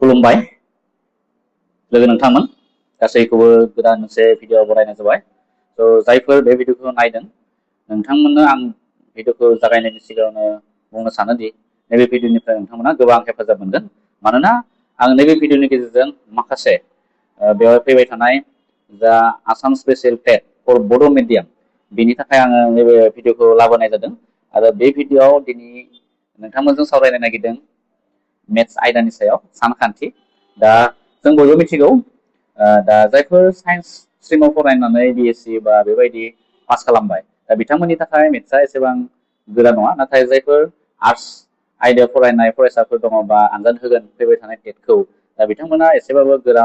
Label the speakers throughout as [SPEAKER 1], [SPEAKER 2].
[SPEAKER 1] खुलुमबाय लोगो नोंथांमोन गासैखौबो गोदान मोनसे भिडिअ बरायनाय जाबाय। जायफोर बे भिडिअखौ नायदों नोंथांमोननो आं भिडिअखौ जागायनायनि सिगाङावनो बुंनो सानोदि नैबे भिडिअनिफ्राय नोंथांमोना गोबां हेफाजाब मोनगोन। मानोना आं नैबे भिडिअनि गेजेरजों माखासे बेवहाय फैबाय थानाय जा आसाम स्पेशल टेट फर बड' मिडियाम बेनि थाखाय आङो नैबे भिडिअखौ लाबोनाय जादों। आरो बे भिडिअआव दिनै नोंथांमोनजों सावरायनो नागिरदों मेथ्स आयदानि सायाव सानखान्थि। दा जों बयबो मिथिगौ दा जायफोर साइन्स स्ट्रिमाव फरायनानै बिएससि बा बेबायदि पास खालामबाय दा बिथांमोननि थाखाय मेथ्सआ एसेबां गोरा नङा। नाथाय जायफोर आर्टस आयदायाव फरायनाय फरायसाफोर दङ बा आनजाद होगोन फैबाय थानाय टेटखौ दा बिथांमोना एसेबाबो गोरा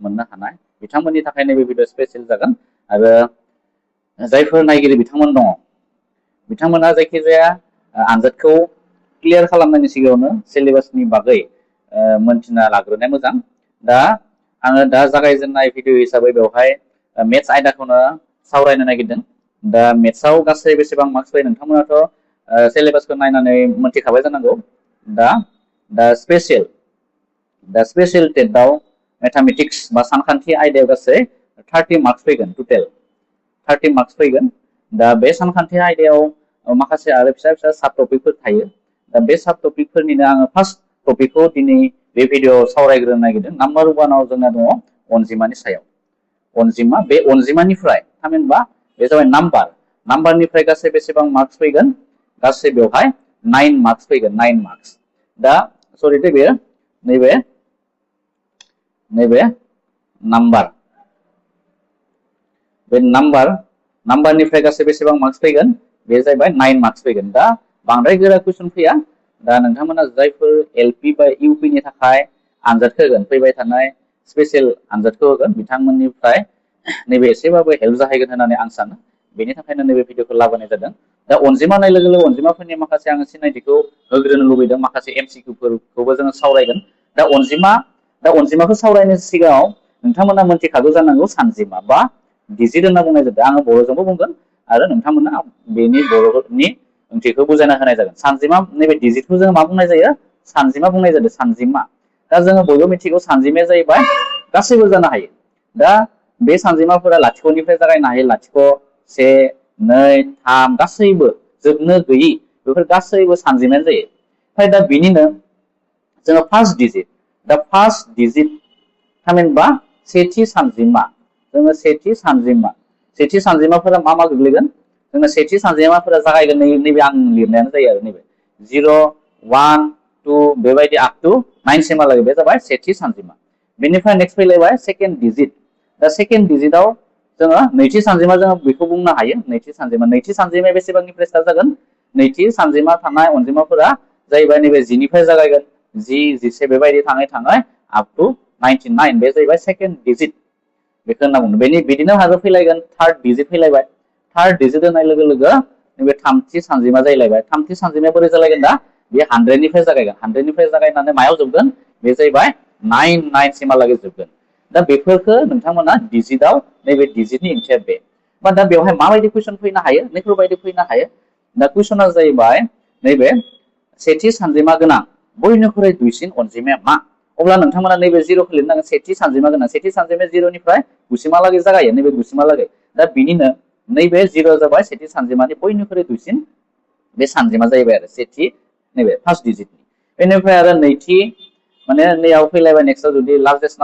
[SPEAKER 1] मोननो हानाय बिथांमोननि थाखाय नैबे भिडिअ स्पेसियेल जागोन। आरो जायफोर नायगिरि बिथांमोन दङ बिथांमोना जायखिजाया आनजादखौ क्लियार खालामनायनि सिगाङावनो सिलेबासनि बागै मोनथिना लाग्रोनाया मोजां। दा आङो दा जागायजेननाय भिडिअ हिसाबै बेवहाय मेथ्स आयदाखौनो सावरायनो नागिरदों। दा मेथ्सआव गासै बेसेबां मार्क्स फैयो नोंथांमोनाथ' सिलेबासखौ नायनानै मोनथिखाबाय जानांगौ। दा स्पेसियेल टेटआव मेथामेटिक्स बा सानखान्थि आयदायाव गासै 30 मार्क्स फैगोन। टटेल 30 मार्क्स फैगोन। दा बे सानखान्थि आयदायाव माखासे आरो फिसा फिसा साब टपिकफोर थायो। दा बे साब टपिकफोरनिनो आङो फार्स्ट टपिकखौ दिनै बे भिडिअआव सावरायग्रोनो नागिरदों। नाम्बार 1आव जोंना दङ अनजिमानि सायाव। अनजिमा, बे अनजिमानिफ्राय थामहिनबा बे जाबाय नाम्बारनिफ्राय गासै बेसेबां मार्क्स फैगोन? गासै बेवहाय 9 मार्क्स फैगोन। 9 मार्क्स। दा सरि दे बेयो नैबे नाम्बार, बे नाम्बारनिफ्राय गासै बेसेबां मार्क्स फैगोन? बे जाहैबाय 9 मार्क्स फैगोन। दा बांद्राय गोरा कुइसन फैया। दा नोंथांमोना जायफोर एलपि बा इउपिनि थाखाय आनजादखौ होगोन फैबाय थानाय स्पेसियेल आनजादखौ होगोन बिथांमोननिफ्राय नैबे एसेबाबो हेल्प जाहैगोन होननानै आं सानो। बेनि थाखायनो नैबे भिडिअखौ लाबोनाय जादों। दा अनजिमा होननाय लोगो लोगो अनजिमाफोरनि माखासे आङो सिनायथिखौ होग्रोनो लुबैदों। माखासे एमसिकिउफोरखौबो जोङो सावरायगोन। दा अनजिमाखौ सावरायनायनि सिगाङाव नोंथांमोना मोनथिखागौ जानांगौ सानजिमा बा डिजिट होनना बुंनाय जादों। आङो बर'जोंबो बुंगोन आरो नोंथांमोना बेनि बर'नि ओंथिखौ बुजायना होनाय जागोन। सानजिमा, नैबे डिजिटखौ जों मा बुंनाय जायो? सानजिमा बुंनाय जादों। सानजिमा। दा जोङो बयबो मिथिगौ सानजिमाया जाहैबाय गासैबो जानो हायो। दा बे सानजिमाफोरा लाथिख'निफ्राय जागायनो हायो। लाथिख', 1, 2, 3 गासैबो जोबनो गैयि बेफोर गासैबो सानजिमायानो जायो। ओमफ्राय दा बिनिनो जोङो फार्स्ट डिजिट, दा फार्स्ट डिजिट थामहिनबा सेथि सानजिमा। जोङो सेथि सानजिमाफोरा मा मा गोग्लैगोन? जोङो सेथि सानजिमाफोरा जागायगोन नैबे आं लिरनायानो जायो आरो नैबे 0, 1, 2 बेबायदि आप टु 9 सिमहालागै बे जाबाय सेथि सानजिमा। बेनिफ्राय नेक्स्ट फैलायबाय सेकेन्ड डिजिट। दा सेकेन्ड डिजिटआव जोङो नैथि सानजिमा जोङो बेखौ बुंनो हायो। नैथि सानजिमाया बेसेबांनिफ्राय स्टार्ट जागोन? नैथि सानजिमा थानाय अनजिमाफोरा जाहैबाय नैबे 10निफ्राय जागायगोन। 10, 11 बेबायदि थाङै थाङै आप टु 99 बे जाहैबाय सेकेन्ड डिजिट। बेखौ होनना बुंदों। बिदिनो आरो फैलायगोन थार्ड डिजिट फैलायबाय। थार्ड डिजिट होनाय लोगो लोगो नैबे थामथि सानजिमा जाहैलायबाय। थामथि सानजिमाया बोरै जालायगोन? दा बे 100निफ्राय जागायगोन। 100निफ्राय जागायनानै मायाव जोबगोन? बे जाहैबाय 9 सिमहालागै जोबगोन। दा बेफोरखौ नोंथांमोना डिजिटआव नैबे डिजिटनि ओंथिया बे। दा बेवहाय माबायदि कुइसन फैनो हायो? नैफोरबायदि फैनो हायो। दा कुइसना जाहैबाय नैबे सेथि सानजिमा गोनां बयनिख्रुइ दुइसिन अनजिमाया मा? अब्ला नोंथांमोना नैबे 0खौ लिरनांगोन। सेथि सानजिमा गोनां। सेथि सानजिमाया 0निफ्राय 9सिमहालागै जागायो। नैबे 9सिमहालागै। दा बिनिनो नैबे 0 जाबाय सेथि सानजिमानि बयनिख्रुइ दुइसिन बे सानजिमा जाहैबाय आरो सेथि नैबे फार्स्ट डिजिटनि। बेनिफ्राय आरो नैथि माने नैयाव फैलायबाय नेक्स्टआव जुदि लार्जेस्ट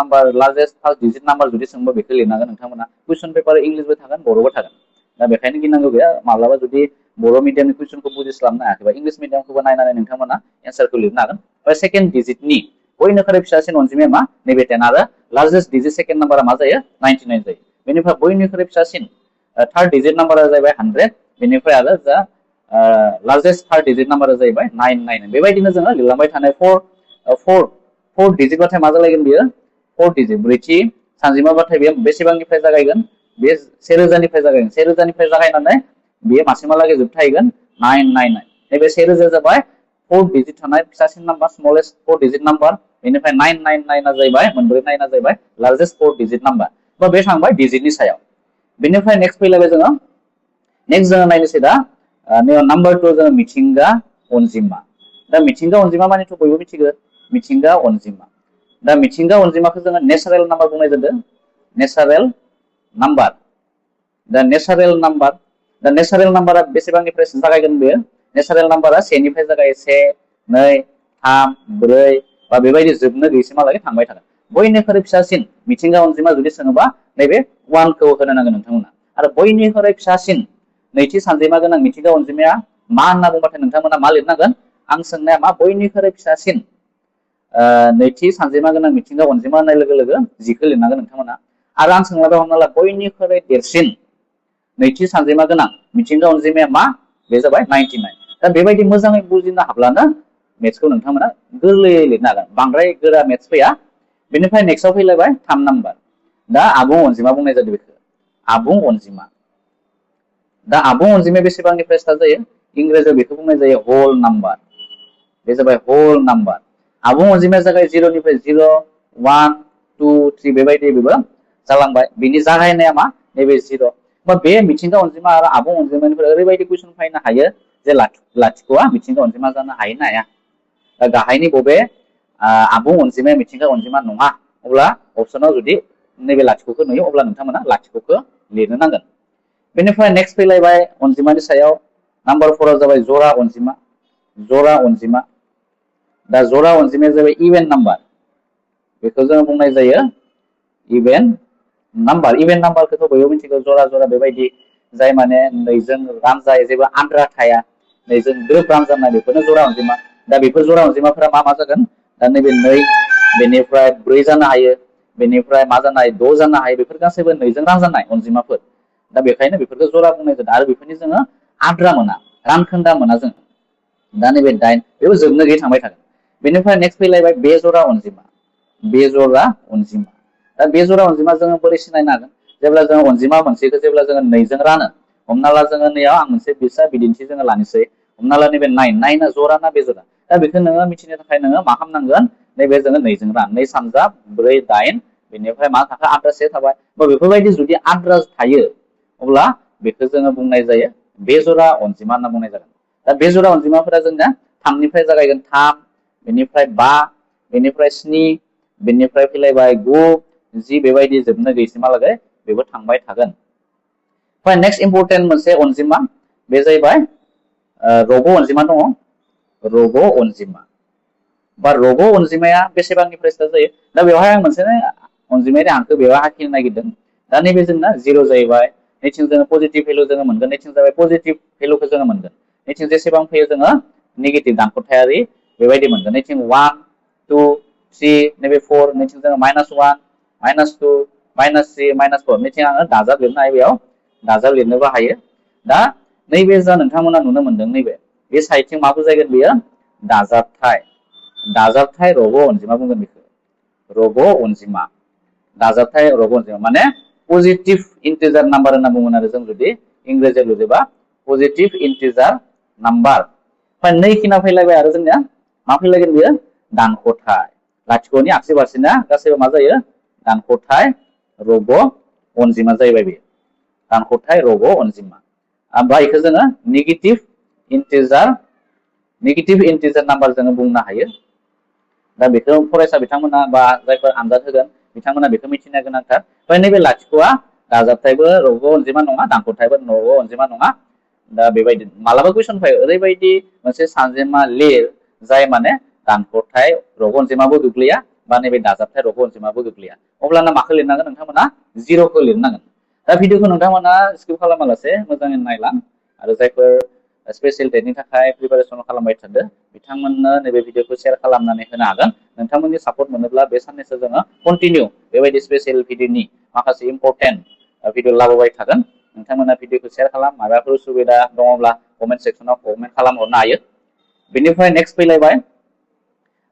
[SPEAKER 1] फार्स्ट डिजिट नाम्बार जुदि सोंबा बेखौ लिरनांगोन नोंथांमोना। कुइसन पेपार इंलिसबो थागोन बर'बो थागोन। दा बेखायनो गिनांगौ गैया। माब्लाबा जुदि बर' मिडियामनि कुइसनखौ बुजिस्लाबनो हायाखैबा इंलिस मिडियामखौबो नायनानै नोंथांमोना एन्सारखौ लिरनो हागोन। सेकेन्ड डिजिटनि बयनिख्रुइ फिसासिन अनजिमाया मा? नैबे 10 आरो लार्जेस्ट डिजिट सेकेन्ड नाम्बारा मा जायो? 99 जायो। बेनिफ्राय बयनिख्रुइ फिसासिन थार्ड डिजिट नाम्बारा जाहैबाय 100। बेनिफ्राय आरो जा लार्जेस्ट थार्ड डिजिट नाम्बारा जाहैबाय 999। बेबायदिनो जोङो लिरलांबाय थानाय फोर डिजिटबाथाय मा जालायगोन बियो? 4 डिजिट। ब्रैथि सानजिमाबाथाय बेयो बेसेबांनिफ्राय जागायगोन? बे 1000निफ्राय जागायगोन। 1000निफ्राय जागायनानै बेयो मासिमहालागै जोबथाहैगोन 999। नैबे 1000 जाबाय 4 डिजिट थानाय फिसासिन नाम्बार, स्मलेस्ट 4 डिजिट नाम्बार। बेनिफ्राय 999 जाहैबाय मोनब्रै 9 जाहैबाय लार्जेस्ट 4 डिजिट नाम्बार। बे थांबाय डिजिटनि सायाव। बेनिफ्राय नेक्स्ट फैलायबाय जोङो नायनोसै दा नाम्बार 2 जोङो मिथिंगा अनजिमा। दा मिथिंगा अनजिमा मानेथ' बयबो मिथिगौ मिथिंगा अनजिमा। दा मिथिंगा अनजिमाखौ जोङो नेचारेल नाम्बार बुंनाय जादों नेचारेल नाम्बार दा नेचारेल नाम्बारा बेसेबांनिफ्राय जागायगोन बेयो नेचारेल नाम्बारा 1 निफ्राय जागायो 1 2 3 4 बा बेबायदि जोबनो गैसिमहालागै थांबाय थागोन बयनिख्रुइ फिसासिन मिथिंगा अनजिमा जुदि सोङोबा नैबे 1 खौ होनो नांगोन नोंथांमोना आरो बयनिख्रुइ फिसासिन नैथि सानजेमा गोनां मिथिंगा अनजिमाया मा होनना बुंबाथाय नोंथांमोना मा लिरनांगोन आं सोंनाया मा बयनिख्रुइ फिसासिन नैथि सानजेमा गोनां मिथिंगा अनजिमा होननाय लोगो लोगो 10 खौ लिरनांगोन नोंथांमोना आरो आं सोंलाबाय हमना ला बयनिख्रुइ देरसिन नैथि सानजेमा गोनां मिथिंगा अनजिमाया मा बे जाबाय 99 दा बेबायदि मोजाङै बुजिनो हाब्लानो मेथ्सखौ नोंथांमोना गोरलैयै लिरनो हागोन बांद्राय गोरा मेथ्स फैया बेनिफ्राय नेक्स्टआव फैलायबाय 3 नाम्बार दा आबुं अनजिमा बुंनाय जादों बेखौ आबुं अनजिमा दा आबुं अनजिमाया बेसेबांनिफ्राय स्टार्ट जायो इंराजियाव बेखौ बुंनाय जायो होल नाम्बार बे जाबाय होल नाम्बार आबुं अनजिमाया जाबाय 0 निफ्राय 0 1 2 3 बेबायदि बेबो जालांबाय बिनि जागायनाया मा नैबे 0 बा बे मिथिंगा अनजिमा आरो आबुं अनजिमानिफ्राय ओरैबायदि कुइसन फैनो हायो जे लाथिख'आ मिथिंगा अनजिमा जानो हायो ना हाया दा गाहायनि बबे आबुं अनजिमाया मिथिंगा अनजिमा नङा अब्ला अपसनाव जुदि नैबे लाथिख'खौ नुयो अब्ला नोंथांमोना लाथिख'खौ लिरनो नांगोन बेनिफ्राय नेक्स्ट फैलायबाय अनजिमानि सायाव नाम्बार 4 आव जाबाय जरा अनजिमा दा जरा अनजिमाया जाबाय इभेन नाम्बार बेखौ जों बुंनाय जायो इभेन नाम्बारखौथ' बयबो मिथिगौ जरा बेबायदि जाय माने नैजों रानजायो जेबो आद्रा थाया नैजों ग्रोब रानजानाय बेफोरनो जरा अनजिमा दा बेफोर जरा अनजिमाफोरा मा जागोन दा नैबे 2 बेनिफ्राय 4 जानो हायो बेनिफ्राय मा जानो हायो 6 जानो हायो बेफोर गासैबो नैजों रानजानाय अनजिमाफोर दा बेखायनो बेफोरखौ जरा बुंनाय जादों आरो बेफोरनि जोङो आद्रा मोना रानखोन्दा मोना जों दा नैबे 8 बेबो जोबनो गैयै थांबाय थागोन बेनिफ्राय नेक्स्ट फैलायबाय बेजरा अनजिमा दा बेजरा अनजिमा जोङो बोरै सिनायनो हागोन जेब्ला जों अनजिमा मोनसेखौ जेब्ला जोङो 2 जों रानो हमना ला जोङो नैयाव आं मोनसे फिसा बिदिन्थि जोङो लानोसै हमना ला नैबे 9 जरा ना बेजरा दा बेखौ नोङो मिथिनो थाखाय नोङो मा खालामनांगोन नैबे जोङो 2 जों रान 2 3 4 8 बेनिफ्राय मा थाखो आद्रा से थाबाय बेफोरबायदि जुदि आद्रा थायो अब्ला बेखौ जोङो बुंनाय जायो बेजरा अनजिमा होनना बुंनाय जागोन दा बेजरा अनजिमाफोरा जोंना 3 निफ्राय जागायगोन 3 बेनिफ्राय 5 बेनिफ्राय 7 बेनिफ्राय फैलायबाय 9 10 बेबायदि जोबनो गैसिमहालागै बेबो थांबाय थागोन ओमफ्राय नेक्स्ट इम्परटेन्ट मोनसे अनजिमा बे जाहैबाय रग' अनजिमा दङ रग' अनजिमा बा रग' अनजिमाया बेसेबांनिफ्राय स्टार्ट जायो दा बेवहाय आं मोनसे अनजिमायारि हांखो बेवहाय आखिनो नागिरदों दा नैबे जोंना 0 जाहैबाय नैथिं जोङो पजिटिभ भेलु जोङो मोनगोन नैथिं जाबाय पजिटिभ भेलुखौ जोङो मोनगोन नैथिं जेसेबां फैयो जोङो नेगेटिभ दानख'थायारि बेबायदि मोनगोन नैथिं 1 2 3 नैबे 4 नैथिं जोङो -1 -2 -3 -4 नैथिं आङो दाजाब लिरनो हायो बेयाव दाजाब लिरनोबो हायो दा नैबे जा नोंथांमोना नुनो मोनदों नैबे बे साइडथिं मा बुजायगोन बेयो दाजाबथाय रग' अनजिमा बुंगोन बेखौ रग' अनजिमा दाजाबथाय रग' अनजिमा माने पजिटिभ इन्टिजार नाम्बार होनना बुंगोन आरो जों जुदि इंराजियाव लिरोबा पजिटिभ इन्टिजार नाम्बार ओमफ्राय 2 खिना फैलायबाय आरो जोंनिया मा फैलायगोन बेयो दानख'थाय लाथिख'नि आगसि फारसेना गासैबो मा जायो दानख'थाय रग' अनजिमा जाहैबाय बेयो दानख'थाय रग' अनजिमा ओमफ्राय बेखौ जोङो नेगेटिभ इन्टिजार नाम्बार जोङो बुंनो हायो दा बेखौ फरायसा बिथांमोना बा जायफोर आनजाद होगोन बिथांमोना बेखौ मिथिनो गोनांथार ओमफ्राय नैबे लाथिख'आ दाजाबथायबो रग' अनजिमा नङा दानख'थायबो रग' अनजिमा नङा दा बेबायदि मालाबा कुइसन फैयो ओरैबायदि मोनसे सानजेमा लिर जाय माने दानख'थाय रग' अनजिमाबो गोग्लैया बा नैबे दाजाबथाय रग' अनजिमाबो गोग्लैया अब्लाना माखौ लिरनांगोन नोंथांमोना 0खौ लिरनांगोन दा भिडिअखौ नोंथांमोना स्किप खालामालासे मोजाङै नायलां आरो जायफोर स्पेसियेल टेटनि थाखाय प्रिपारेसन खालामबाय थादों बिथांमोननो नैबे भिडिअखौ शेयार खालामनानै होनो हागोन नोंथांमोननि सापर्ट मोनोब्ला बे साननैसो जोङो कन्टिनिउ बेबायदि स्पेसियेल भिडिअनि माखासे इम्परटेन्ट भिडिअ लाबोबाय थागोन नोंथांमोना भिडिअखौ शेयार खालाम माबाफोर उसुबिदा दङब्ला कमेन्ट सेक्सनाव कमेन्ट खालामहरनो हायो बेनिफ्राय नेक्स्ट फैलायबाय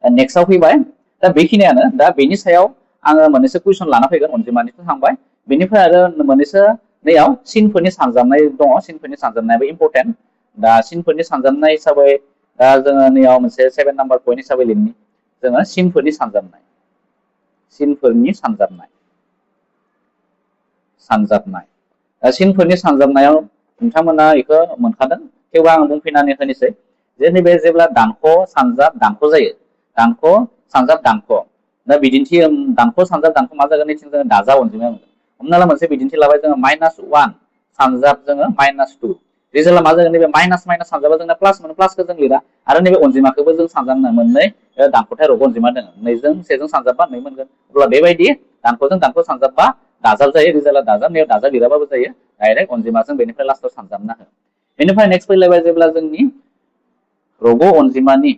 [SPEAKER 1] नेक्स्टआव फैबाय दा बेखिनियानो दा बेनि सायाव आङो मोननैसो कुइसन लाना फैगोन अनजिमानिथ' थांबाय बेनिफ्राय आरो मोननैसो नैयाव सिनफोरनि सानजाबनाय दङ सिनफोरनि सानजाबनायाबो इम्परटेन्ट दा सिनफोरनि सानजाबनाय हिसाबै दा जोङो नैयाव मोनसे 7 नाम्बार पइन्ट हिसाबै लिरनि जोङो सिनफोरनि सानजाबनाय सिनफोरनि सानजाबनायाव नोंथांमोना बेखौ मोनखादों थेवबो आं बुंफिननानै होनोसै जे नैबे जेब्ला दानख' सानजाब दानख' जायो दानख' सानजाब दानख' दा बिदिन्थि दानख' सानजाब दानख' मा जागोन नैथिं जोङो दाजाब अनजिमा मोनगोन। हमना ला मोनसे बिदिन्थि लाबाय जोङो -1 सानजाब जोङो -2 रिजाल्टआ मा जागोन नैबे माइनास माइनास सानजाबा जोंना प्लास मोनो प्लासखौ जों लिरा आरो नैबे अनजिमाखौबो जों सानजाबनो मोननै दानख'थाय रग अनजिमा दङ 2जों 1जों सानजाबबा 2 मोनगोन। अब्ला बेबायदि दानख'जों दानख' सानजाबबा दाजाब जायो रिजाल्टआ दाजाबनायाव दाजाब लिराबाबो जायो डाइरेक्ट अनजिमाजों बेनिफ्राय लास्टआव सानजाबना हो। बेनिफ्राय नेक्स्ट फैलायबाय जेब्ला जोंनि रग अनजिमानि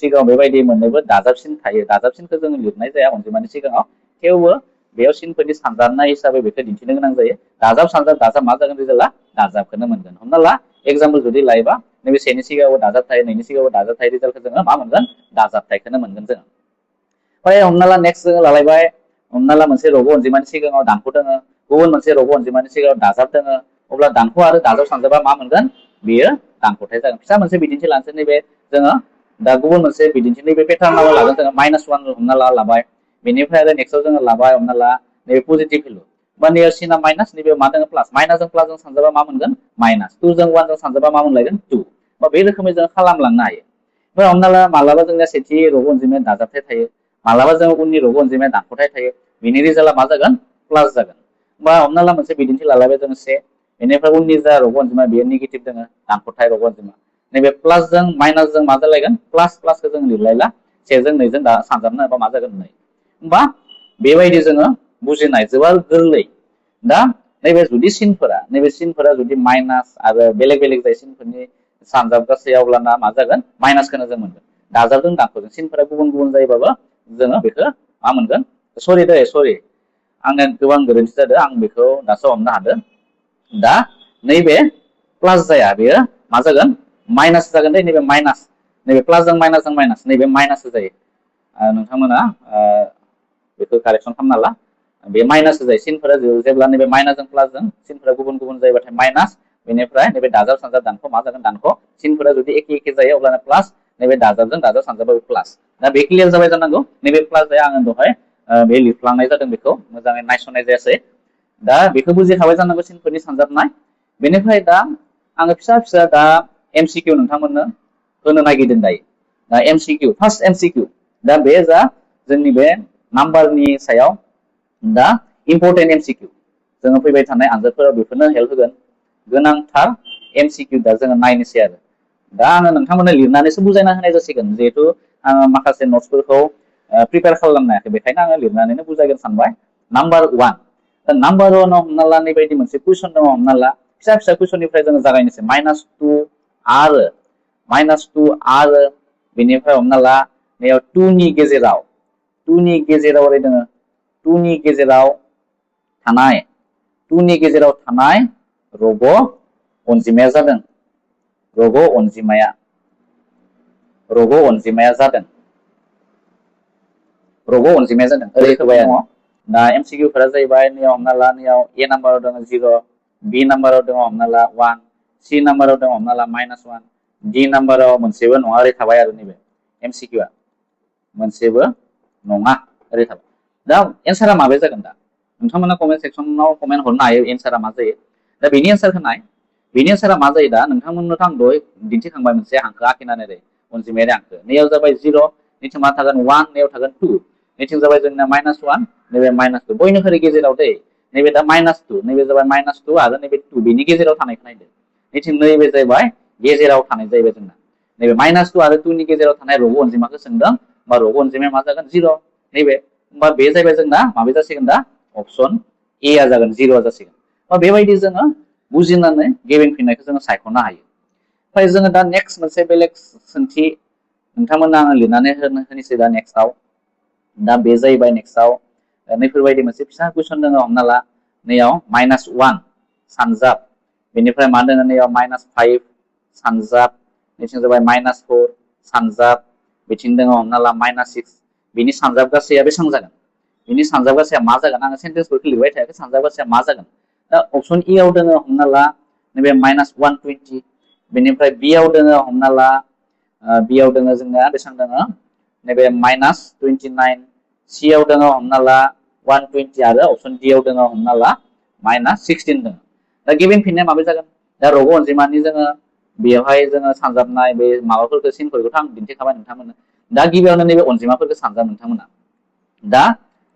[SPEAKER 1] सिगाङाव बेबायदि मोननैबो दाजाबसिन थायो दाजाबसिनखौ जोङो लिरनाय जाया अनजिमानि सिगाङाव थेवबो बेयाव सिनफोरनि सानजाबनाय हिसाबै बेखौ दिन्थिनो गोनां जायो दाजाब सानजाब दाजाब मा जागोन रिजाल्टआ दाजाबखौनो मोनगोन। हमना ला एग्जाम्पल जुदि लायोबा नैबे सेनि सिगाङाव दाजाब थायो नैनि सिगाङाव दाजाब थायो रिजाल्टखौ जोङो मा मोनगोन दाजाबथायखौनो मोनगोन जोङो। ओमफ्राय हमना ला नेक्स्ट जोङो लालायबाय हमना ला मोनसे रग अनजिमानि सिगाङाव दानख' दङ गुबुन मोनसे रग अनजिमानि सिगाङाव दाजाब दङ अब्ला दानख' आरो दाजाब सानजाबा मा मोनगोन बेयो दानख'थाय जागोन। फिसा मोनसे बिदिन्थि लानोसै नैबे जोङो दा गुबुन मोनसे बिदिन्थि नैबे पेटार्नाव लागोन जोङो -1 हमना लाबाय बेनिफ्राय आरो नेक्स्टआव जोङो लाबाय हमना ला नैबे पजिटिभ भेलु बा नैयाव सिना माइनास नैबे मा दङ प्लास माइनासजों प्लासजों सानजाबा मा मोनगोन माइनास 2 जों 1 जों सानजाबा मा मोनलायगोन 2 बा बे रोखोमै जों खालामलांनो हायो। ओमफ्राय हमना ला मालाबा जोंनिया सेथि रग अनजिमाया दाजाबथाय थायो मालाबा जों उननि रग अनजिमाया दानख'थाय थायो बिनि रिजाल्टआ मा जागोन प्लास जागोन। बा हमना ला मोनसे बिदिन्थि लालायबाय जोङो से बेनिफ्राय उननि जा रग अनजिमा बेयो नेगेटिभ दङ दानख'थाय रग अनजिमा नैबे प्लासजों माइनासजों मा जालायगोन प्लास प्लासखौ जों लिरलायला सेजों नैजों दा सानजाबनो होबा मा जागोन 2 होमबा बेबायदि जोङो बुजिनाय जोबोर गोरलै। दा नैबे जुदि सिनफोरा जुदि माइनास आरो बेलेग बेलेग जायो सिनफोरनि सानजाबगासै अब्लाना मा जागोन माइनासखौनो जों मोनगोन दाजाबजों दानख'जों सिनफोरा गुबुन गुबुन जायोबाबो जोङो बेखौ मा मोनगोन सरि आंना गोबां गोरोन्थि जादों आं बेखौ दासो हमनो हादों। दा नैबे प्लास जाया बेयो मा जागोन माइनास जागोन दे नैबे माइनास नैबे प्लासजों माइनास नैबे माइनाससो जायो नोंथांमोना बेखौ कारेक्सन खालामना ला बे माइनास जायो सिनफोरा जेब्ला नैबे माइनासजों प्लासजों सिनफोरा गुबुन गुबुन जायोबाथाय माइनास बेनिफ्राय नैबे दाजाब सानजाब दानख' मा जागोन दानख' सिनफोरा जुदि एखे एखे जायो अब्लाना प्लास नैबे दाजाबजों दाजाब सानजाबाबो प्लास दा बे क्लियार जाबाय जानांगौ नैबे प्लास जाया आङो दहाय बे लिरफ्लांनाय जादों बेखौ मोजाङै नायसननाय जायासै दा बेखौ बुजिखाबाय जानांगौ सिनफोरनि सानजाबनाय। बेनिफ्राय दा आङो फिसा फिसा दा MCQ नोंथांमोननो होनो नागिरदों दायो दा MCQ फार्स्ट MCQ दा बे जा जोंनि बे नाम्बारनि सायाव दा इम्पर्टेन्ट MCQ जोङो फैबाय थानाय आनजादफोराव बेफोरनो हेल्प होगोन गोनांथार MCQ दा जोङो नायनोसै आरो दा आङो नोंथांमोननो लिरनानैसो बुजायना होनाय जासिगोन जिहेथु आङो माखासे नट्सफोरखौ प्रिपेयार खालामनो हायाखै बेखायनो आङो लिरनानैनो बुजायगोन सानबाय। नाम्बार 1 नाम्बार 1 आव हमना ला नैबायदि मोनसे कुइसन दङ हमना ला फिसा फिसा कुइसननिफ्राय जोङो जागायनोसै -2 आरो बेनिफ्राय हमना ला नैयाव 2 नि गेजेराव ओरै दङ 2 नि गेजेराव थानाय रग अनजिमाया जादों रग अनजिमाया जादों ओरै होबाय आरो दा MCQफोरा जाहैबाय नैयाव हमना ला नैयाव A नाम्बाराव दङ 0 B नाम्बाराव दङ हमना ला 1 C नाम्बाराव दङ हमना ला -1 D नाम्बाराव मोनसेबो नङा ओरै थाबाय आरो नैबे MCQआ मोनसेबो नङा ओरै थाबाय। दा एन्सारा माबे जागोन दा नोंथांमोना कमेन्ट सेक्सनाव कमेन्ट हरनो हायो एन्सारा मा जायो। दा बेनि एन्सारखौ नाय बेनि एन्सारा मा जायो दा नोंथांमोननोथ' आं दहाय दिन्थिखांबाय मोनसे हांखो आखिनानै ओरै अनजिमायारि हांखो नैयाव जाबाय 0 नैथिं मा थागोन 1 नैयाव थागोन 2 नैथिं जाबाय जोंना -1 नैबे -2 बयनिख्रुइ गेजेराव दै नैबे दा -2 नैबे जाबाय -2 आरो नैबे 2 बेनि गेजेराव थानायखौ नायदो नैथिं नैबे जाहैबाय गेजेराव थानाय जाहैबाय जोंना नैबे -2 आरो 2 नि गेजेराव थानाय रग अनजिमाखौ सोंदों बा रग अनजिमाया मा जागोन 0 नैबे होमबा बे जाहैबाय जोंना माबे जासिगोन दा अपसन ए आ जागोन 0 जासिगोन। बेबायदि जोङो बुजिनानै गेबेंफिननायखौ जोङो सायख'नो हायो। ओमफ्राय जोङो दा नेक्स्ट मोनसे बेलेग सोंथि नोंथांमोननो आङो लिरनानै होनोसै दा नेक्स्टआव दा बे जाहैबाय नेक्स्टआव नैफोरबायदि मोनसे फिसा कुइसन दङ हमना ला नैयाव -1 सानजाब बेनिफ्राय मा दङ नैयाव -5 सानजाब नैथिं जाबाय -4 सानजाब बिथिं दङ हमना ला -6 बिनि सानजाब गासैया बेसेबां जागोन बिनि सानजाब गासैया मा जागोन आङो सेन्टेन्सफोरखौ लिरबाय थायाखै सानजाब गासैया मा जागोन। दा अपसन ए आव दङ हमना ला नैबे -120 बेनिफ्राय बि आव दङ हमना ला बियाव दङ जोंना बेसेबां दङ नैबे -29 सि आव दङ हमना ला 120 आरो अपसन डि आव दङ हमना ला -16 दङ। दा गेबेंफिननाया माबे जागोन दा रग अनजिमानि जोङो बेवहाय जोङो सानजाबनाय बे माबाफोरखौ सिनफोरखौथ' आं दिन्थिखाबाय नोंथांमोननो दा गिबियावनो नैबे अनजिमाफोरखौ सानजा नोंथांमोना दा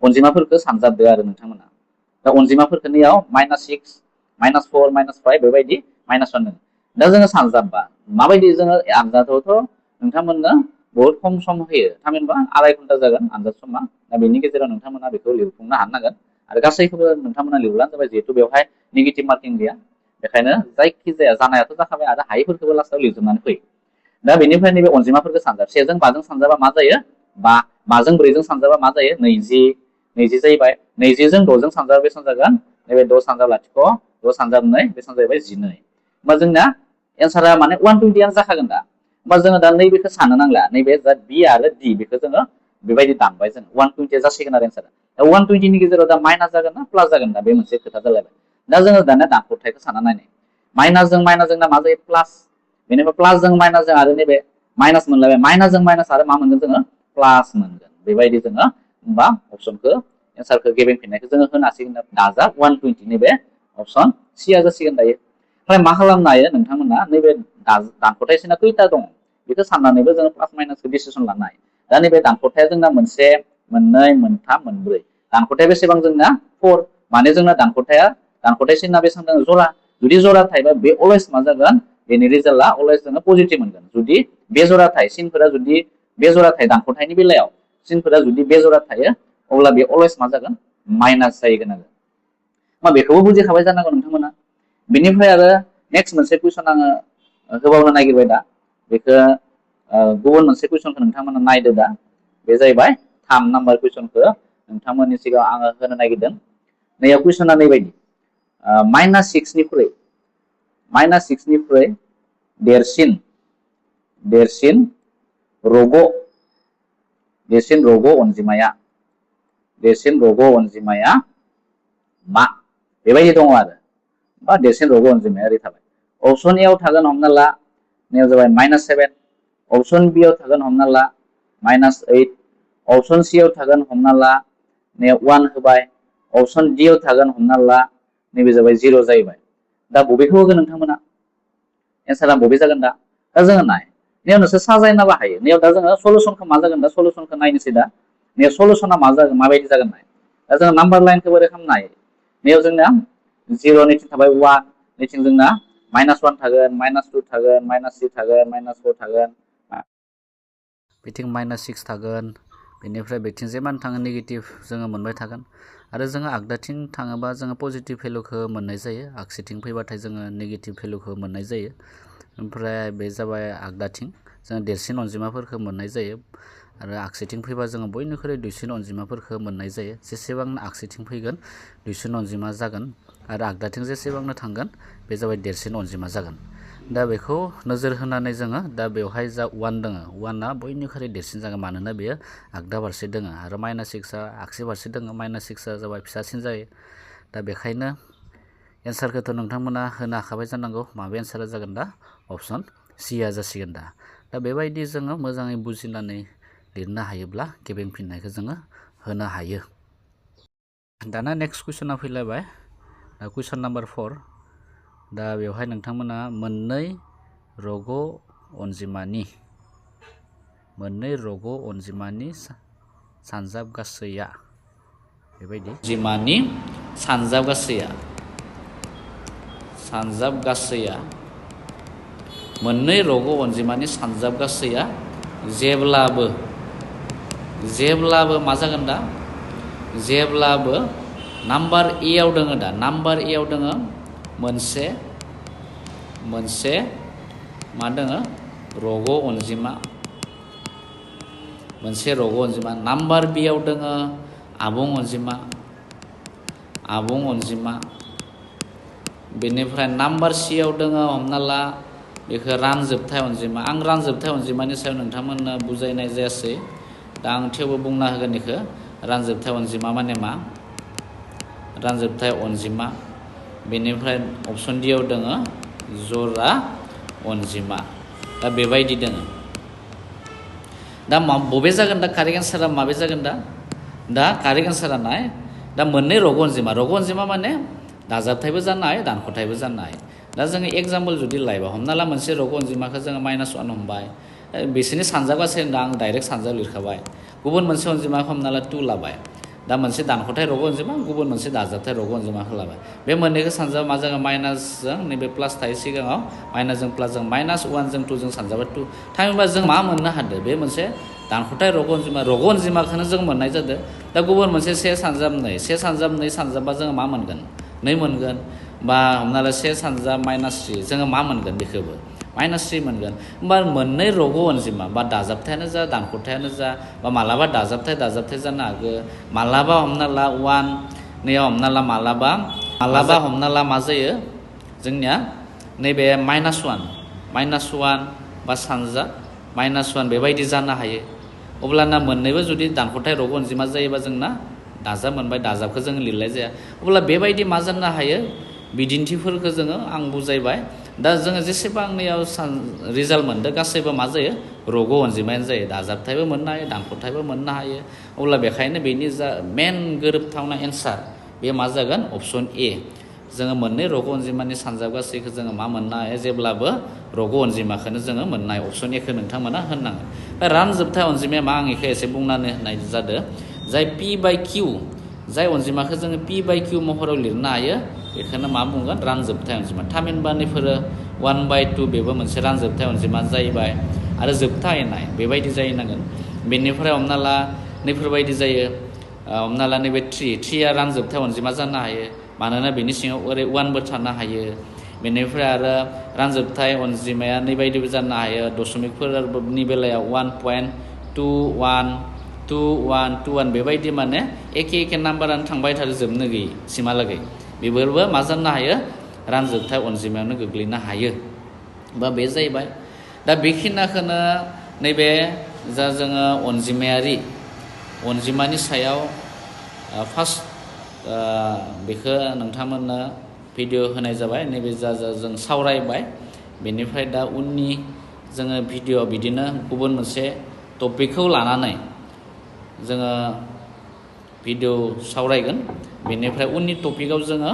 [SPEAKER 1] अनजिमाफोरखौ सानजाबदो आरो नोंथांमोना दा अनजिमाफोरखौनियाव -6 -4 -5 बेबायदि -1 दङ दा जोङो सानजाबबा माबायदि जोङो आनजादावथ' नोंथांमोननो बहुत खम सम होयो थामहिनबा आराय घन्टा जागोन आनजाद समा दा बेनि गेजेराव नोंथांमोना बेखौ लिरफुंनो हानांगोन आरो गासैखौबो नोंथांमोना लिरब्लानो जाबाय जिहेतु बेवहाय नेगेटिभ मार्किं गैया बेखायनो जायखिजाया जानायाथ' जाखाबाय आरो हायैफोरखौबो लास्टआव लिरजोबनानै फै दा बेनिफ्राय नैबे अनजिमाफोरखौ सानजाब 1 जों 5 जों सानजाबा मा जायो 5 जों 4 जों सानजाबा मा जायो 20 जाहैबाय 20 जों 6 जों सानजाबा बेसेबां जागोन नैबे 6 सानजाब लाथिख' 6 सानजाब 2 बेसेबां जाहैबाय 12 होमबा जोंना एन्सारा माने 120 आनो जाखागोन दा होमबा जोङो दा नैबेखौ साननो नांला नैबे जा बि आरो डि बेखौ जोङो बेबायदि दानबाय जों 120 जासिगोन आरो एन्सारा दा 120 नि गेजेराव दा माइनास जागोन ना प्लास जागोन दा बे मोनसे खोथा जालायबाय दा जोङो दानिया दानख'थायखौ सानना नायनाय माइनासजों दा मा जायो प्लास बेनिफ्राय प्लासजों माइनासजों आरो नैबे माइनास मोनलायबाय माइनासजों माइनास आरो मा मोनगोन जोङो प्लास मोनगोन बेबायदि जोङो होमबा अपसनखौ एन्सारखौ गेबेंफिननायखौ जोङो होनो हासिगोन दाजा 120 नैबे अपसन सिया जासिगोन दायो ओमफ्राय मा खालामनो हायो नोंथांमोना नैबे दानख'थायसिना खैथा दं बेखौ साननानैबो जोङो प्लास माइनासखौ डिसिसन लानो हायो दा नैबे दानख'थाया जोंना मोनसे मोननै मोनथाम मोनब्रै दानख'थाया बेसेबां जोंना 4 माने जोंना दानख'थाय सिना बेसेबां दङ जरा जुदि जरा थायोबा बे अलवेज मा जागोन बेनि रिजाल्टआ अलवेज जोङो पजिटिभ मोनगोन जुदि बे जरा थायो सिनफोरा जुदि बे जरा थायो दानख'थायनि बेलायाव सिनफोरा जुदि बे जरा थायो अब्ला बे अलवेज मा जागोन माइनास जाहैगोन आरो मा बेखौबो बुजिखाबाय जानांगौ नोंथांमोना बेनिफ्राय आरो नेक्स्ट मोनसे कुइसन आङो होबावनो नागिरबाय दा बेखौ गुबुन मोनसे कुइसनखौ नोंथांमोना नायदो दा बे जाहैबाय 3 नाम्बार कुइसनखौ नोंथांमोननि सिगाङाव आङो होनो नागिरदों नैयाव कुइसना नैबायदि -6 निफ्राय देरसिन रग' अनजिमाया मा बेबायदि दङ आरो बा देरसिन रग' अनजिमाया ओरै थाबाय अपसन ए आव थागोन हमना ला नैयाव जाबाय -7 अपसन बि आव थागोन हमना ला -8 अपसन सि आव थागोन हमना ला नैयाव 1 होबाय अपसन डि आव थागोन हमना ला नैबे जाबाय 0 जाहैबाय दा बबेखौ होगोन नोंथांमोना एन्सारा बबे जागोन दा जोङो नाय नैयाव नोंसोर साजायना बाहायो नैयाव दा जोङो सलुसनखौ मा जागोन दा सलुसनखौ नायनोसै दा नैयाव सलुसना मा जागोन माबायदि जागोन नाय दा जोङो नाम्बार लाइनखौ बोरै खालामनो हायो नैयाव जोंना 0 नैथिं थाबाय 1 नैथिं जोंना -1 थागोन -2 थागोन -3 थागोन -4 थागोन बिथिं -6 थागोन बेनिफ्राय बिथिंजे मान थाङो नेगेटिभ जोङो मोनबाय थागोन आरो जोङो आगदाथिं थाङोबा जोङो पजिटिभ भेलुखौ मोननाय जायो आगसिथिं फैबाथाय जोङो नेगेटिभ भेलुखौ मोननाय जायो ओमफ्राय बे जाबाय आगदाथिं जोङो देरसिन अनजिमाफोरखौ मोननाय जायो आरो आगसिथिं फैबा जोङो बयनिख्रुइ दुइसिन अनजिमाफोरखौ मोननाय जायो जेसेबां आगसिथिं फैगोन दुइसिन अनजिमा जागोन आरो आगदाथिं जेसेबांनो थांगोन बे जाबाय देरसिन अनजिमा जागोन दा बेखौ नोजोर होनानै जोङो दा बेवहाय जा 1 दङ 1आ बयनिख्रुइ देरसिन जागोन मानोना बेयो आगदा फारसे दङ आरो -6आ आगसि फारसे दङ -6आ जाबाय फिसासिन जायो दा बेखायनो एन्सारखौथ' नोंथांमोना होनो हाखाबाय जानांगौ माबे एन्सारा जागोन दा अपसन सिया जासिगोन दा बेबायदि जोङो मोजाङै बुजिनानै लिरनो हायोब्ला गेबेंफिननायखौ जोङो होनो हायो दाना नेक्स्ट कुइसना फैलायबाय कुइसन नाम्बार 4 दा बेवहाय नोंथांमोना मोननै रग' अनजिमानि सानजाब गासैया बेबायदि अनजिमानि सानजाब गासैया मोननै रग' अनजिमानि सानजाब गासैया जेब्लाबो मा जागोन दा जेब्लाबो नाम्बार ए आव दङ दा नाम्बार ए आव दङ मोनसे मा दङ रग' अनजिमा नाम्बार बि आव दङ आबुं अनजिमा बेनिफ्राय नाम्बार सि आव दङ हमना ला बेखौ रानजोबथाय अनजिमा आं रानजोबथाय अनजिमानि सायाव नोंथांमोननो बुजायनाय जायासै दा आं थेवबो बुंना होगोन बेखौ रानजोबथाय अनजिमा माने मा रानजोबथाय अनजिमा बेनिफ्राय अपसन डि आव दङ जरा अनजिमा दा बेबायदि दङ दा बबे जागोन दा कारेक्ट एन्सारा माबे जागोन दा कारेक्ट एन्सारा नाय दा मोननै रग' अनजिमा माने दाजाबथायबो जानो हायो दानख'थायबो जानो हायो दा जोङो एग्जाम्पल जुदि लायोबा हमना ला मोनसे रग' अनजिमाखौ जोङो -1 हमबाय बिसोरनि सानजाब गासै होनदों आं डाइरेक्ट सानजाब लिरखाबाय गुबुन मोनसे अनजिमाखौ हमना ला 2 लाबाय दा मोनसे दानख'थाय रग' अनजिमा गुबुन मोनसे दाजाबथाय रग' अनजिमाखौ लाबाय बे मोननैखौ सानजाबा मा जागोन माइनासजों नैबे प्लास थायो सिगाङाव माइनासजों प्लासजों माइनास 1 जों 2 जों सानजाबा 2 थामहिनबा जों मा मोननो हादों बे मोनसे दानख'थाय रग' अनजिमाखौनो जों मोननाय जादों दा गुबुन मोनसे 1 सानजाब 2 सानजाबा जोङो मा मोनगोन 2 मोनगोन बा हमना ला 1 सानजाब माइनास 3 जोङो मा मोनगोन बेखौबो माइनास 3 मोनगोन होमबा मोननै रग' अनजिमा बा दाजाबथायानो जा दानख'थायानो जा बा मालाबा दाजाबथाय जानो हागौ मालाबा हमना ला 1 नैयाव हमना ला मालाबा हमना ला मा जायो जोंनिया नैबे माइनास 1 बा सानजा माइनास 1 बेबायदि जानो हायो अब्लाना मोननैबो जुदि दानख'थाय रग' अनजिमा जायोबा जोंना दाजाब मोनबाय दाजाबखौ जों लिरनाय जाया अब्ला बेबायदि मा जानो हायो बिदिन्थिफोरखौ जोङो आं बुजायबाय दा जोङो जेसेबांनियाव रिजाल्ट मोनदों गासैबो मा जायो रग' अनजिमायानो जायो दाजाबथायबो मोननो हायो दानख'थायबो मोननो हायो अब्ला बेखायनो बेनि जा मेन गोरोबथावना एन्सार बे मा जागोन अप्शन ए जोङो मोननै रग' अनजिमानि सानजाब गासैखौ जोङो मा मोननो हायो जेब्लाबो रग' अनजिमाखौनो जोङो मोननो हायो अप्शन एखौ नोंथांमोना होननांगोन दा रानजोबथाय अनजिमाया मा आं बेखौ एसे बुंनानै होनाय जादों जाय पि बाय किउ जाय अनजिमाखौ जोङो पि बाय किउ महराव लिरनो हायो बेखौनो मा बुंगोन रानजोबथाय अनजिमा थामहिनबा नैफोरो 1/2 बेबो मोनसे रानजोबथाय अनजिमा जाहैबाय आरो जोबथायनाय बेबायदि जाहैनांगोन बेनिफ्राय हमना ला नैफोरबायदि जायो हमना ला नैबे 3 आ रानजोबथाय अनजिमा जानो हायो मानोना बेनि सिङाव ओरै 1बो थानो हायो बेनिफ्राय आरो रानजोबथाय अनजिमाया नैबायदिबो जानो हायो दशमिकफोरनि बेलायाव 1.21 बेबायदि माने एखे नाम्बारानो थांबाय थारो जोबनो गैयै सिमहालागै बेफोरबो मा जानो हायो रानजोबथाय अनजिमायावनो गोग्लैनो हायो बा बे जाहैबाय दा बेखिनिखौनो नैबे जा जोङो अनजिमानि सायाव फार्स्ट बेखौ नोंथांमोननो भिडिअ होनाय जाबाय नैबे जा जों सावरायबाय बेनिफ्राय दा उननि जोङो भिडिअ बिदिनो गुबुन मोनसे टपिकखौ लानानै जोङो भिडिअ सावरायगोन बेनिफ्राय उननि टपिकआव जोङो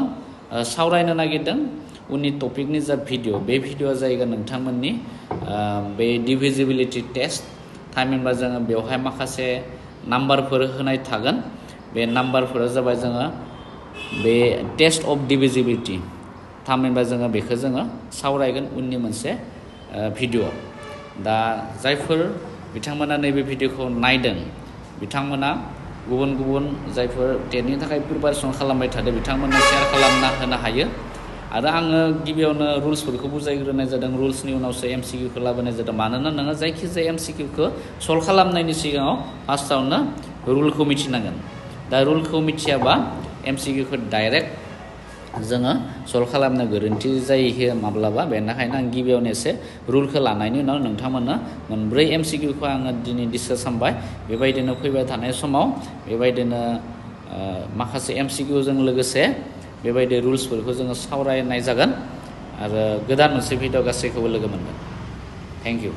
[SPEAKER 1] सावरायनो नागिरदों उननि टपिकनि जा भिडिअ बे भिडिअआ जाहैगोन नोंथांमोननि बे डिभिजिबिलिटि टेस्ट थामहिनबा जोङो बेवहाय माखासे नाम्बारफोर होनाय थागोन बे नाम्बारफोरा जाबाय जोङो बे टेस्ट अफ डिभिजिबिलिटि थामहिनबा जोङो बेखौ जोङो सावरायगोन उननि मोनसे भिडिअ दा जायफोर बिथांमोना नैबे भिडिअखौ नायदों बिथांमोना गुबुन जायफोर टेटनि थाखाय प्रिपारेसन खालामबाय थादों बिथांमोननो शेयार खालामना होनो हायो आरो आङो गिबियावनो रुल्सफोरखौ बुजायग्रोनाय जादों रुल्सनि उनावसो एमसिकिउखौ लाबोनाय जादों मानोना नोङो जायखिजाया एमसिकिउखौ सल्भ खालामनायनि सिगाङाव फार्स्टआवनो रुलखौ मिथिनांगोन दा रुलखौ मिथियाबा एमसिकिउखौ डाइरेक्ट जोङो सल्भ खालामनो गोरोन्थि जायो माब्लाबा बेनिखायनो आं गिबियावनो एसे रुलखौ लानायनि उनाव नोंथांमोननो मोनब्रै एमसिकिउखौ आङो दिनै डिसकास खालामबाय बेबायदिनो फैबाय थानाय समाव बेबायदिनो माखासे एमसिकिउजों लोगोसे बेबायदि रुल्सफोरखौ जोङो सावरायनाय जागोन आरो गोदान मोनसे भिडिअ गासैखौबो लोगो मोनगोन थेंक इउ